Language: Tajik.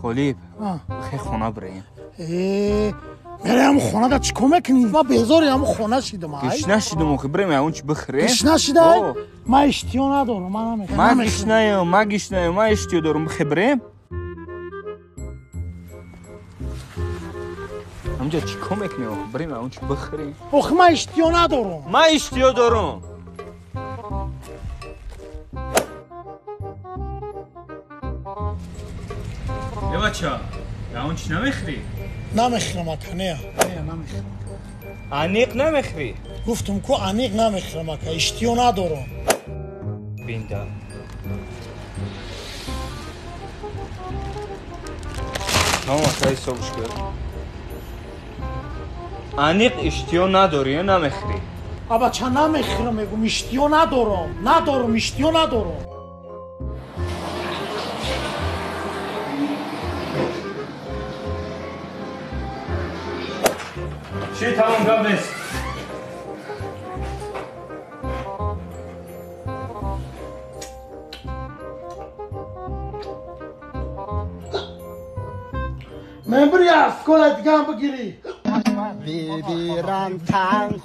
Ғолиб, бихе хона бирем. Мерем хона да чӣ кор мекунӣ? Ман безори ҳамун хона шидам. Гушна шидам охи, бирем ягон чӣ бихӯрем. Гушна шидай? Ман иштиҳо надорам, ман намехӯрам. Ман гушнаям, ман гушнаям, ман иштиҳо дорам, бихе бирем. Ҳамҷа чӣ кор мекунӣ охи? Бирем ягон чӣ бихӯрем. Охи ман иштиҳо надорам. Ман иштиҳо дорам. Э бача, ягон чӣ намехӯрӣ? Намехӯрам ака, не, намехӯрам. Аниқ намехӯрӣ? Гуфтум ку аниқ намехӯрам ака, иштиҳо надорам. Бинда. Тамом ака, ҳисобш кар. Аниқ иштиҳо надорӣ ё намехӯрӣ? Абача намехӯрам, мегум, иштиҳо надорам. Надорам, иштиҳо надорам. Чӣ тамом гап нест? Ман бири аз кола дигам бигирӣ. Бибирам танг.